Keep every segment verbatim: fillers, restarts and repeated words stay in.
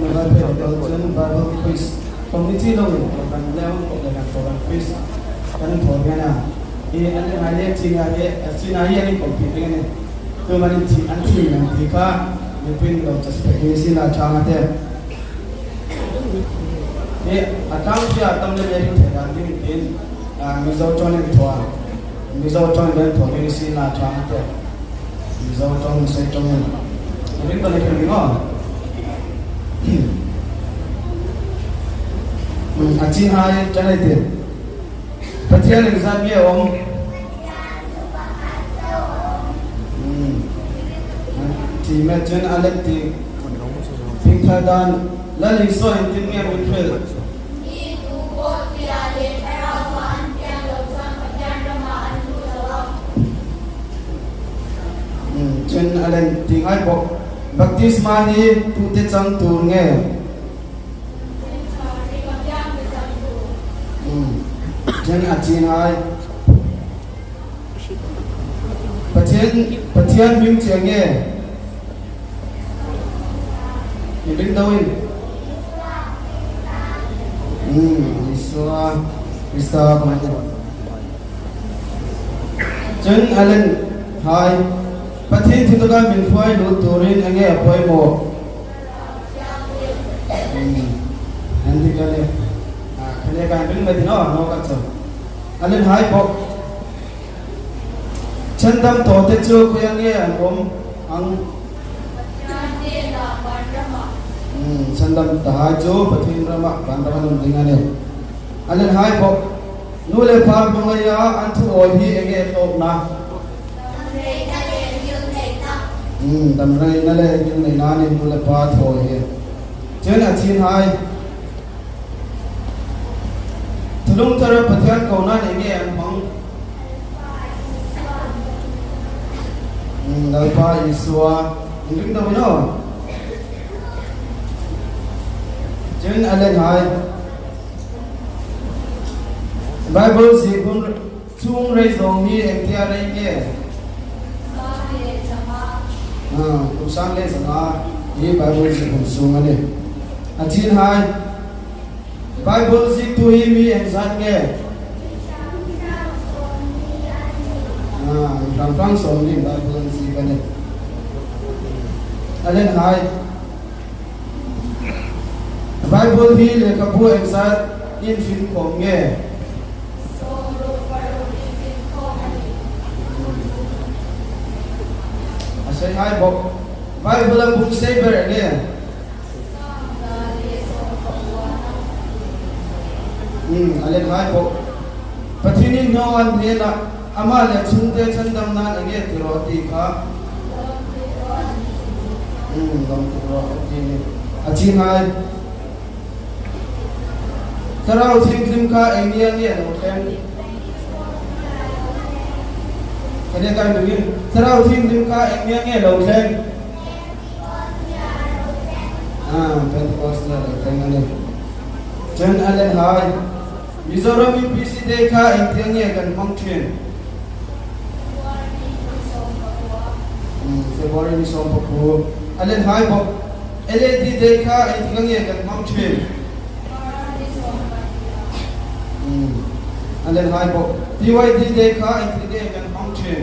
Bible quiz. Committee lo in, program le, program quiz. Kan program na. I an le ngai le china le, china hi an compete ding a nih. Tuhin an thi, an thi nang ti kha, mi pin lo just pe hi si la chang a te. Hi, a tang hi a tam le me ring thei dan ding tin, a, Mizo ṭawng in thaw a. Mizo ṭawng in thaw ding si la chang a te. Mizo ṭawng, Sei ṭawng in. Ring ta le ring ding aw. Hmm, a chin hai, chan hai te. Pathian iengzat nge a um? Hmm. Ti met chun a let ti. Ping tha dan. Lal Isua iengtin nge a mi hril? Hmm. Chun a let ti ngai bok. Baptisma hi tute chang tur nge? Hmm. Chun a chin hai. Pathian, Pathian hming chang nge? Ni ding dawin. Hmm, Isua Krista hming. Chun a let hai. Pathian thi taka min hruai lut turin eng nge a poimaw? Hmm. An dik a nih. A, kha le kan ring met naw, naw ka chu. A let hai bok. Chhandam tawte chu khuoia nge an um ang? Hmm, chhandam ta hai chu Pathien rama, vanrama an um ding a nih. A let hai bok. Nu le pa hmangaia an thu awi hi eng nge hlawkna? Hmm, damreina le ngilneina a nih nu le pa thu awi hi. Chun a chin hai. Thalung thara Pathian kona eng nge an hmang? Hmm, Lalpa Isua. Ring dawin aw. Chun a let hai. Bible ziek hun sung rei zawng hi iengtia rei nge? Ah, kum sang le zanga hi Bible ziek hun sung a nih. A chin hai. Bible ziektu hi mi iengzat nge? Ah, hrang hrang sawm ni Bible ziek a nih. A let hai. Bible hi lekhabu iengzat in fin khawm nge? A sei hai bok. Bible a bung sei ber nge? Hmm, a let hai bok. Pathienin Noah hnena, ama le a chungte chhandamna'n eng nge ti rawh a ti kha? Hmm, lawm ti rawh a ti a nih. A chin hai. Thlarau Thienghlim kha ieng nia nge lo thleng? Kha nia kan dungin. Thlarau Thienghlim kha ieng nia nge lo thleng? Ah, Pentecost nia lo thleng a nih. Chun a let hai. Mizoram U P C Day kha iengtin nge kan hmang ṭhin? Hmm, February ni sawm pakuo. A let hai bok. L A D Day kha iengtin nge kan hmang ṭhin? Hmm. A let hai bok. P Y D Day kha iengtin nge kan hmang ṭhin?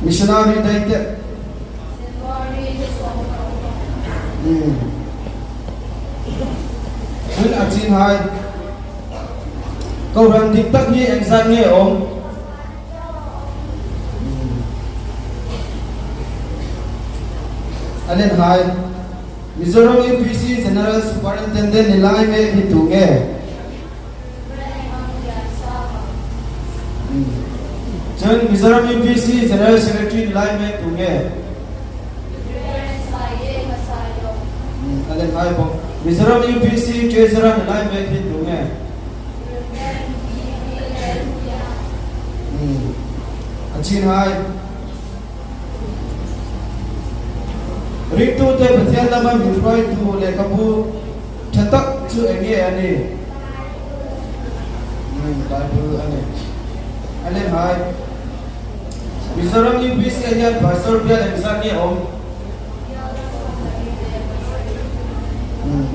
Missionary Day te. Hmm. Chun a chin hai. Kohran dik tak hi iengzat nge a um? Hmm. A let hai. Mizoram U P C General Superintendent ni lai mek hi tu nge? Hmm. Chun Mizoram U P C General Secretary ni lai mek tu nge? Hmm, a let hai bok. Mizoram U P C Treasurer ni lai mek hi tu nge? Hmm. A chin hai. Ringtute Pathian lama mi hruoitu lekhabu ṭha tak chu eng nge a nih? Hmm, Bible a nih. A let hai. Mizoram U P C-a hian Pastor bial iengzat nge a um?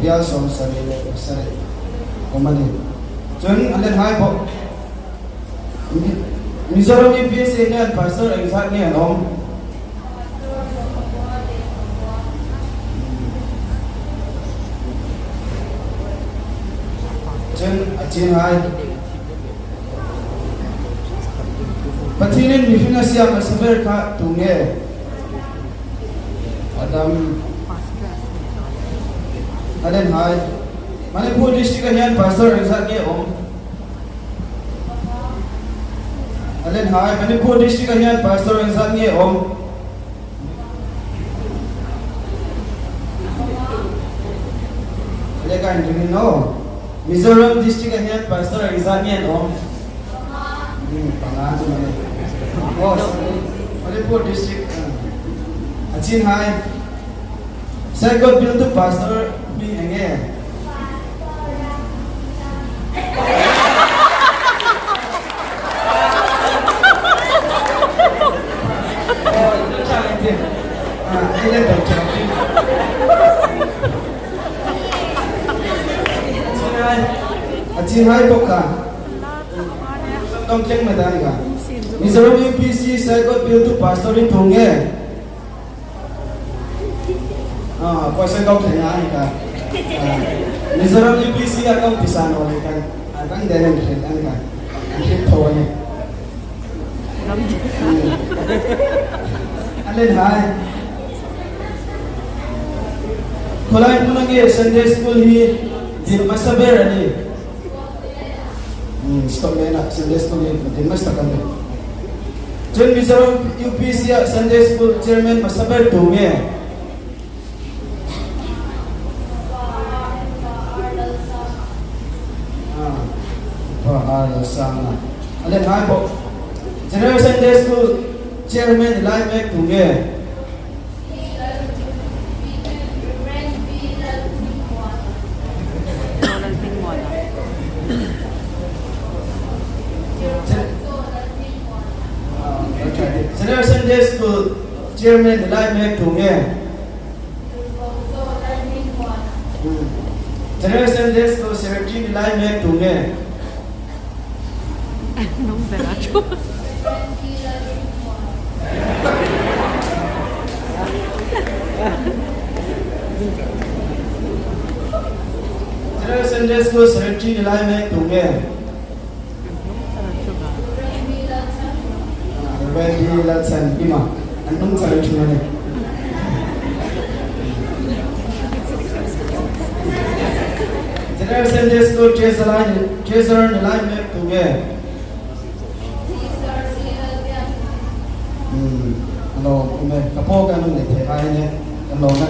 Bial sawmsari le pasari. Khawm a nih. Chun a lenhai bawk. Mi-, Mizoram U P C hian pastor engzat nge an awm? Chun a chinhai. Pathienin mihring a siam a saber kha tu nge? Adam. A lenhai. Manipur district-a hian pastor engzat nge awm? A lenhai, Manipur district-a hian pastor engzat nge awm? Le kan ring no. Mizoram district-a hian pastor engzat nge an awm? Hmm, panga chu mani. Oh, sorry. Manipur district. A chinhai. Saikot bialtu pastor hming eng nge? Ah, ei le dam chang. A chinhai bawk kha. Dam thleng mai ta ni kha. Mizoram U P C Saikot bialtu pastor in thu nge? Ah, pawisa kau thei ngai ka. Ah, Mizoram U P C a kau ti sa naw le kan. A kan de nan thei an ka. An thei tho ni. Hmm. A lenhai. Khawlai hmuna nge Sunday school hi dil hmasa ber a ni? Hmm, Scotland-a Sunday school hi dil hmasa tak a ni. Chun Mizoram U P C-a Sunday school chairman hmasa ber tu nge? Ah, Pa R Lalsanga. A lenhai bawk. General Sunday School chairman lai mek tu nge? General Sunday School chairman lai mek tu nge? Hmm. General Sunday School secretary lai mek tu nge? Nung bera chu. General Sunday School secretary lai mek tu nge? Reverend Lalchan, ima, an nung char chu mani. General Sunday School treasurer ni, treasurer ni lai mek tu nge? Hmm, hello, ume, ka po ka nung le the ai ne, hello na.